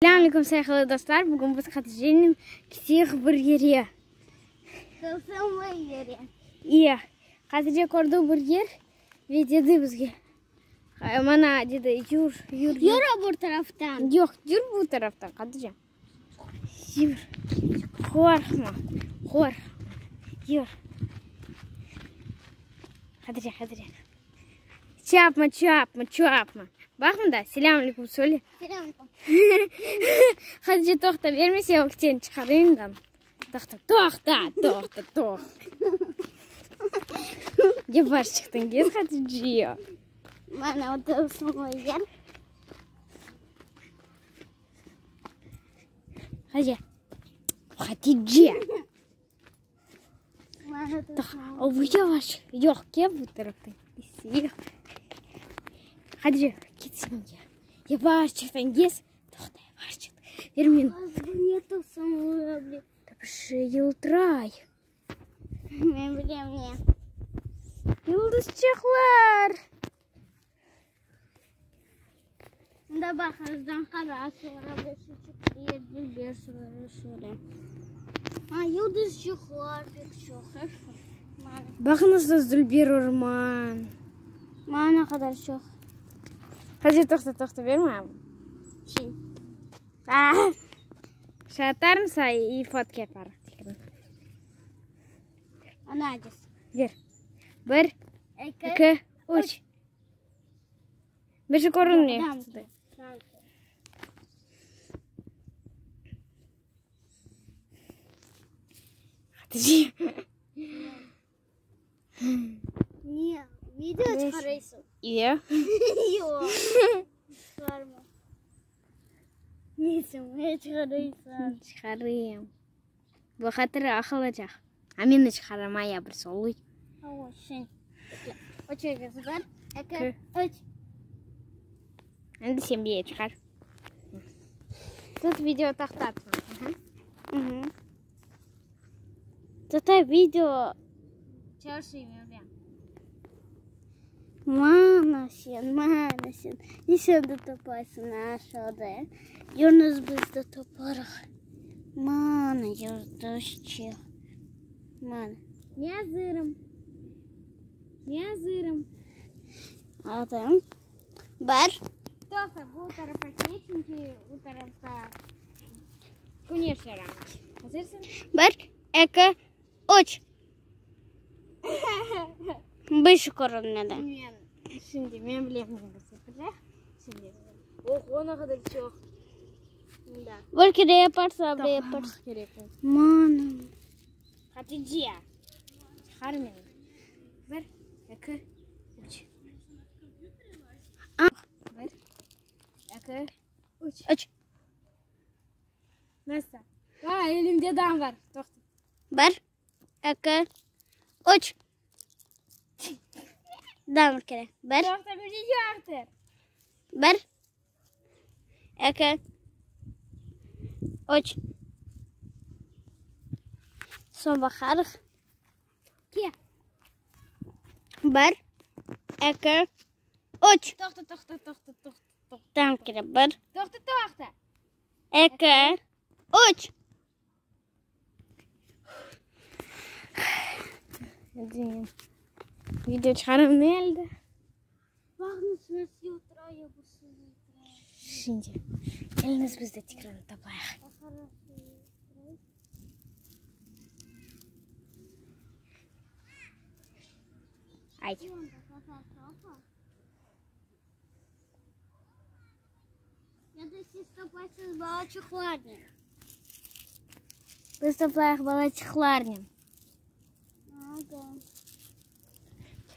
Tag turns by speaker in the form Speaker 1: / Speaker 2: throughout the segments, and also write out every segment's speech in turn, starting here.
Speaker 1: Selâmaleyküm sayğılı dostlar, bugün biz Haticenen keteyik bir yere.
Speaker 2: Tılsımlı yere.
Speaker 1: İye, Hatice kördi bir yer ve dedi bizge, mana dedi, yür, yür,
Speaker 2: yür o bir taraftan.
Speaker 1: Yoq, yür bu taraftan, Hatice. Yür, qorqma, qorqma, yür. Hatice, Hatice. Çapma, çapma, çapma. Baq mında, selâm aleyküm söyle.
Speaker 2: Selâm aleyküm.
Speaker 1: Hatice toqta, bermese ökten çıqarayım da. Toqta, toqta, toqta, toqta. Yavaş çıqtıñ, gez Hatice.
Speaker 2: Mana otursun o yer.
Speaker 1: Hatice. Hatice. Yavaş. Yoq, kel bu taraftan. Hatice, ket sen ya. Yavaş çıqtıñ, gez. Toqta, yavaş çıqtı. Ver men. Bir yıltıray.
Speaker 2: Men bilem ne.
Speaker 1: Yıldızçıqlar.
Speaker 2: Mında baqırdan qara sıra, dülber sıra, sıra. A, yıldızçıqlar pek çoq.
Speaker 1: Baqıñız, nasıl dülber orman.
Speaker 2: Mana ne qadar çoq.
Speaker 1: Hadi toqta, toqta, berme.
Speaker 2: Şey.
Speaker 1: Şatarmız, ay, fotka yaparıq.
Speaker 2: Ana, acız.
Speaker 1: Ber. Bir, eki, üç. Bir şey körünmey. Hatice.
Speaker 2: Ne? Video çıqaraysıñ?
Speaker 1: İye.
Speaker 2: Yoq. Çıqarma. Nesin ne çıqaraysıñ?
Speaker 1: Çıqarayım. Bu hatıra qalacaq. A meni çıqaramaya bir soluy.
Speaker 2: Olsun. Bir, eki, üç.
Speaker 1: Endi sen bir çıqar. Tut video toqtatma.
Speaker 2: Toqta video.
Speaker 1: Çalışayım ben.
Speaker 2: Mana sen, mana sen. Ne sen de topaysın aşağıda. Yunus biz de toparıq. Mana yıldızçıq. Mana.
Speaker 1: Men azırım. Men azırım.
Speaker 2: Adım. Bir.
Speaker 1: Toqta, bu tarafa ket, çünki bu tarafta küneş yaramay. Azırsıñ?
Speaker 2: Bir, eki, üç. Bir şey körünmedi.
Speaker 1: Men, şimdi men bilem ne yapacaq. Şimdi. Oh, ne qadar çoq.
Speaker 2: Bir kere yaparsa, bir yaparsa.
Speaker 1: Kerek.
Speaker 2: Mana.
Speaker 1: Hatice, çıqar meni. Bir, eki, üç. Bir, eki, üç.
Speaker 2: Üç.
Speaker 1: Nasıl? Aa, elimde dam bar. Toqta.
Speaker 2: Bir, eki, üç. Daa bir kere. Bir.
Speaker 1: Toqta, bir şey yoqtır.
Speaker 2: Bir, eki, üç. Soñ baqarıq.
Speaker 1: Ke.
Speaker 2: Bir, eki, üç.
Speaker 1: Toqta, toqta, toqta, toqta, toqta.
Speaker 2: Daa bir kere. Bir.
Speaker 1: Toqta, toqta.
Speaker 2: Eki, üç.
Speaker 1: Video çıqarım ne elde? Şimdi keliñiz biz de tekrar toplayıq. Ay.
Speaker 2: Ya da siz toplaysıñız balaçıqlarnen.
Speaker 1: Biz toplayıq balaçıqlarnen.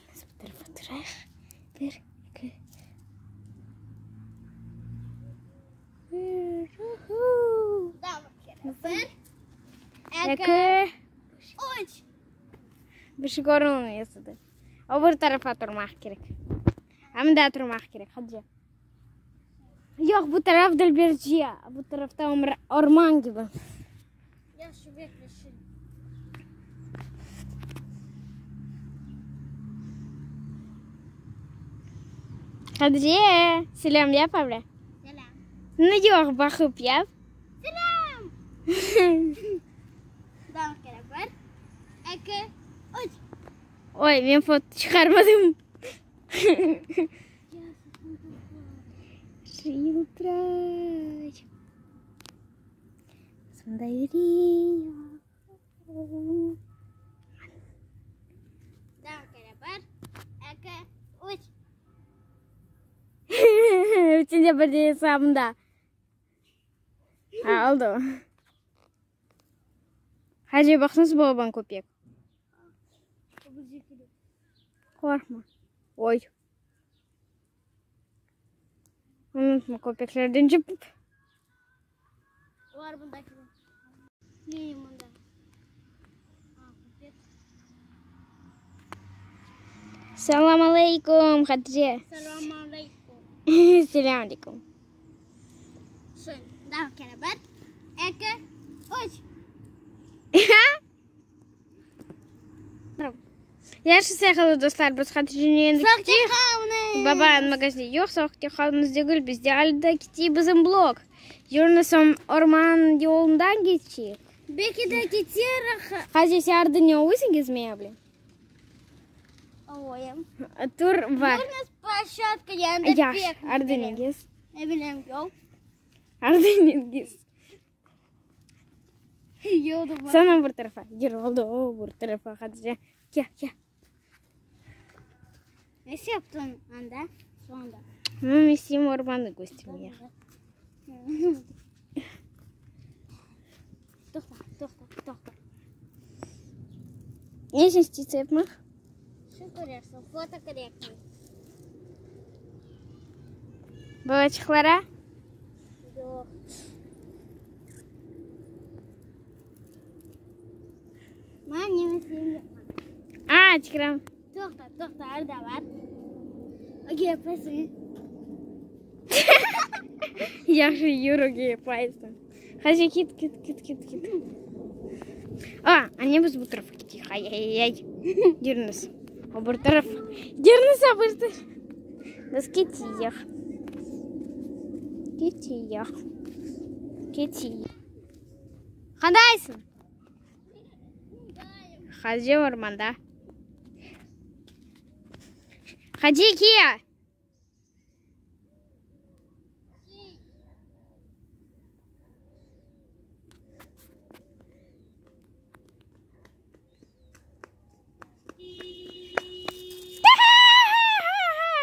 Speaker 1: Keliñiz bu tarafa turayıq. Bir, eki. Bir,
Speaker 2: Bir,
Speaker 1: eki,
Speaker 2: üç.
Speaker 1: Bir şey körünmey O bir tarafa turmaq kerek. A mında turmaq kerek, Hatice. Yoq, bu taraf Dülberciya, bu tarafta orman kibi.
Speaker 2: Yahşı, bekle şimdi.
Speaker 1: Hatice, selâm yap avle.
Speaker 2: Selâm.
Speaker 1: Ne yoq, baqıp yap.
Speaker 2: Selâm! Daa bir kere bir, eki, üç.
Speaker 1: Oy, men foto çıqarmadım. Yıltıray.
Speaker 2: Daa bir kere bir, eki, üç.
Speaker 1: Üçünce bir de hesabında. Ha, oldu. Hacı baqsana balaban köpek. Qorqma. Oy. Unutma köpeklerden cıp.
Speaker 2: Olar bunda kire. Ne mında?
Speaker 1: Selam aleykum, Hatice.
Speaker 2: Selam aleykum.
Speaker 1: Selam aleykum.
Speaker 2: Şimdi daa bir kere bir, eki, üç.
Speaker 1: Yahşı sayğılı dostlar, biz Haticeni endi
Speaker 2: Soqta
Speaker 1: keteyik.
Speaker 2: qalmız.
Speaker 1: Babanıñ magazine yoq, soqta qalmız degil, bizde ali da ketey bizim blog. Yürüni orman yolundan keçeyik.
Speaker 2: Belki de keterik.
Speaker 1: Hatice, sen ardı ne oysıñ gezmeye bile?
Speaker 2: Oyım.
Speaker 1: Tur bar.
Speaker 2: Yürüniz ploşadka yanında
Speaker 1: Yahşı,
Speaker 2: pek
Speaker 1: ardı ne gez?
Speaker 2: Ne bileyim yol.
Speaker 1: Ardı ne gez?
Speaker 2: Yol da bar.
Speaker 1: Sana bir tarafa. Yürü oldu o bir tarafa Hatice. Gel gel.
Speaker 2: Ne yaptın anda? Sonda.
Speaker 1: Men isteyim ormannı köstermege.
Speaker 2: Toqta, toqta, toqta.
Speaker 1: Ne içün isteysiñ yapmaq?
Speaker 2: Şu körersiñ, foto kerekmi?
Speaker 1: Balaçıqlara?
Speaker 2: Yoq. Men ne isteyim yapmaq.
Speaker 1: Aa, çıqıram.
Speaker 2: Toqta, toqta, arda bar. Ögge yapaysıñ.
Speaker 1: Yahşı yür ögge yapaysıñ. Hatice, ket, ket, ket, ket, ket. A, ane biz bu tarafa keteyik. Ay, ay, ay. Yürüñiz. O bir taraf. Yürüñiz o bir taraf. Biz keteyik. Keteyik. Keteyik. Qandaysıñ? Hatice ormanda. Hatice, ke.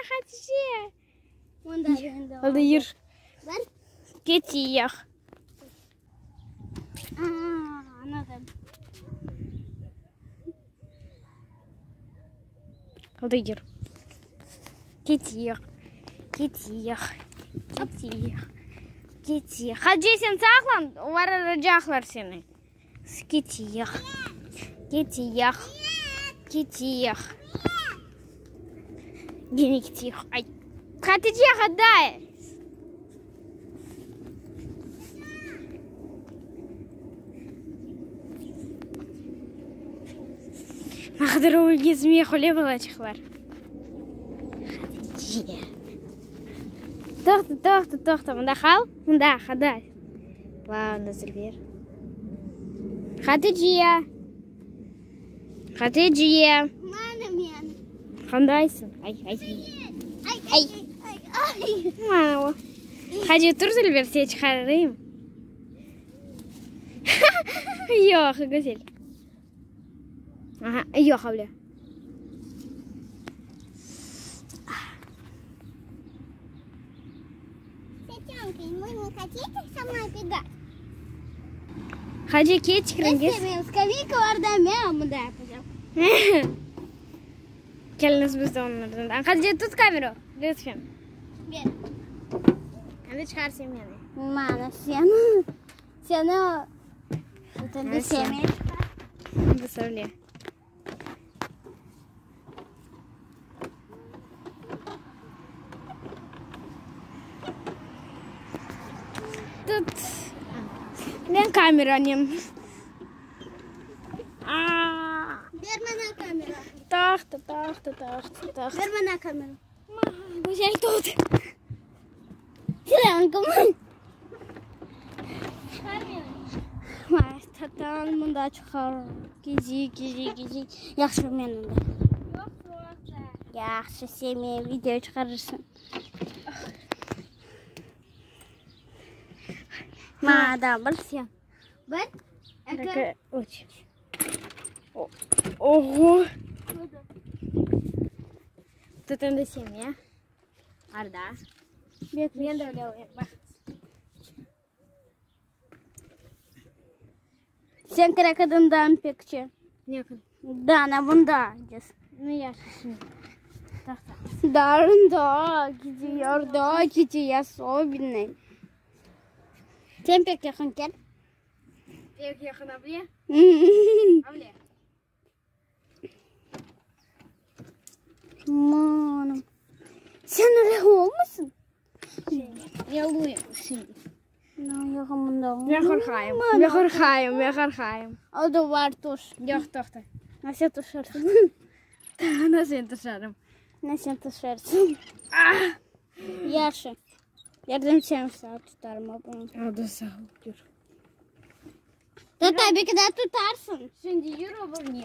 Speaker 1: Hatice.
Speaker 2: Mında endi.
Speaker 1: Oldı yür.
Speaker 2: Bir.
Speaker 1: Keteyik.
Speaker 2: Aa, anladım.
Speaker 1: Oldı yür. Keteyik. Keteyik. Keteyik. Keteyik. Hatice sen saqlan, olar alacaqlar seni. Keteyik. Keteyik. Keteyik. Gene keteyik. Ay. Hatice, qaday. Ne qadar o gezmeye qole balaçıqlar. Hatice. Toqta, toqta, toqta. Mında qal. Mında, qaday. Vau, Nazirber. Hatice. Hatice.
Speaker 2: Mana men.
Speaker 1: Qandaysıñ? Ay, ay.
Speaker 2: Ay, ay, ay, ay.
Speaker 1: Mana o. Hatice, tur Zülber, seni çıqarayım. Yoq, güzel. Aha, yoq, öyle.
Speaker 2: Сестренка, вы не хотите со мной бегать?
Speaker 1: Hatice, ket çıqarıñız.
Speaker 2: Men skaveykalarda men mında yapacağım.
Speaker 1: Keliñiz biz de onlardan. Hatice, tut kamera. Lütfen.
Speaker 2: Ber.
Speaker 1: Endi çıqarsın meni.
Speaker 2: Mana seni. Seni
Speaker 1: Nasıl?
Speaker 2: sevmeyim.
Speaker 1: Endi söyle. Tut. Men kameranen. Aa.
Speaker 2: Ber bana kamera.
Speaker 1: Toqta, toqta, toqta, toqta.
Speaker 2: Ber bana kamera.
Speaker 1: Güzel tut.
Speaker 2: Selam. taraftan mında çıqar. Gezi, gezi, gezi. Yahşı, men anda. Yahşı, sen meni video çıqarırsıñ. Maña da bir sen. Bir, eki,
Speaker 1: üç. Oğo. Tut endi sen, ya. Arda. Men de öyle olayım, baq.
Speaker 2: Sen krokodildan pekçe.
Speaker 1: Ne
Speaker 2: Da, ana bunda.
Speaker 1: Nu, yahşı şimdi.
Speaker 2: Da, da, gidiyor, da, gidiyor, особенный. Sen pek yaqın kel.
Speaker 1: Pek yaqın, able. Able.
Speaker 2: Manım. Sen öyle olmasın?
Speaker 1: Yaluyım şimdi.
Speaker 2: Men
Speaker 1: qorqayım. Men qorqayım. Men qorqayım.
Speaker 2: O da var tuş.
Speaker 1: Yoq, toqta.
Speaker 2: Nasıl tuşarsın?
Speaker 1: Nasıl tuşarım?
Speaker 2: Nasıl tuşarsın? Yahşı. Yardım sen sağ tutarım bunu.
Speaker 1: Adı sağ ol. Yürü.
Speaker 2: Da tabii ki de tutarsın.
Speaker 1: Şimdi yürü bu ne?